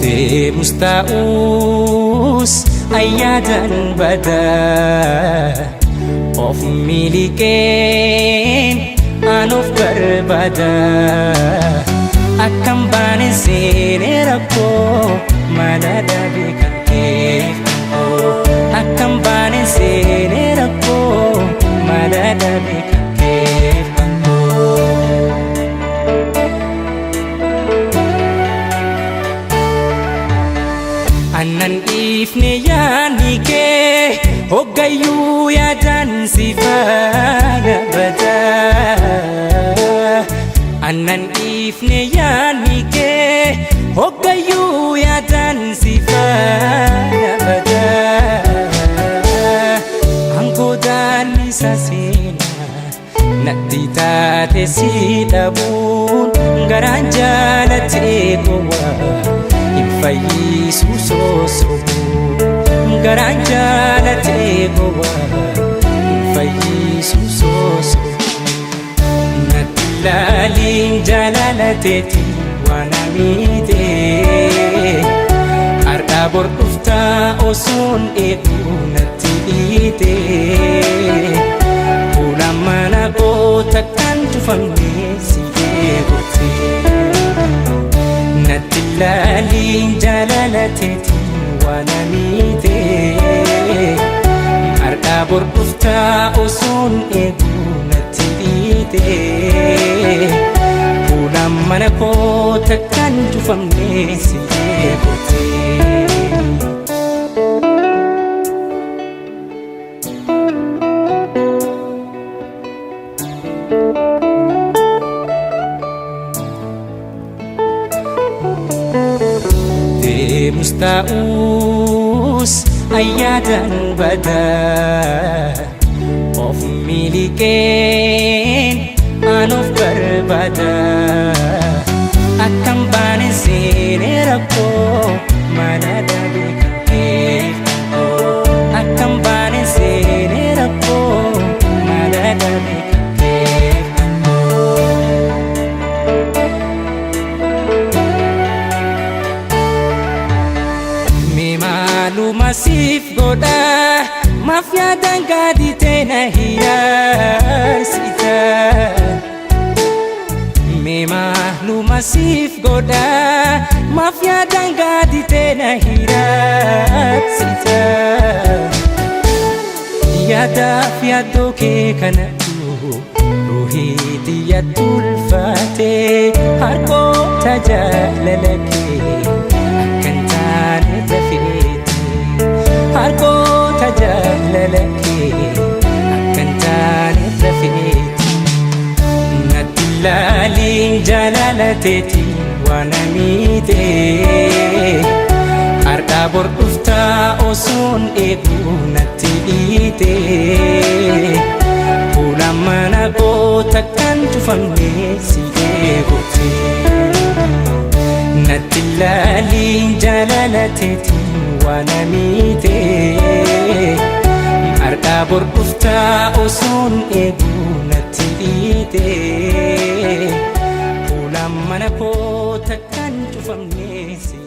Deemus ta'us ayyaadan badaa of miliqeen an of barbaada. Akkam baane seenee rakkoo mala dhabe kan keef koo. Akkam baane seenee rakkoo mala dhabe kan keef koo. Annan dhiifne yaadni kee hoggayyuu yaadaan si faana badaa. Annan dhiifne yaadni kee hoggayyuu yaadaan si faana badaa. Angoodaan isa seenaa natti taate si dhabuun garaan jaalatee gowwaa hin fayyisu sossobuun. Garaan jaalatee gowwaa hin fayyisu sossobuun. Natti laaliin jaalalateeti waan amiite har'aa bor dhuftaa osoon eeguu natti dhiite. Fuula mana koo takkaan cufamne si eeguute. Natti laaliin jaalalateeti waan amiite har'aa bor dhuftaa osoon eeguu natti dhiite. Fuula mana koo takkaan cufamne si eeguute. Deemus ta'us ayyaadan badaa of miliqeen an of barbaada. Akkam baane seenee rakkoo mala dhabe kan keef koo. Akkam baane seenee rakkoo mala dhabe kan keef koo. Mee maaluma siif godha maaf yaadaan gaaditee na hiraarsita. Mee maaluma siif godha maaf yaadaan gaaditee na hiraarsita. Yaadaaf yaaddoo kee kanatu ruuhii xiyyatti ulfaate harkoota jaalala kee akka hin taane dafeete. Harkoota jaalala kee akka hin taane dafeete. Natti laaliin jaalalateeti waan amiite har'aa bor dhuftaa osoon eeguu natti dhiite. Fuula mana koo takkaan cufamne si eeguute. Natti laaliin jaalalateeti waan amiite har'aa bor dhuftaa osoon eeguu natti dhiite. Fuula mana koo takkaan cufamne si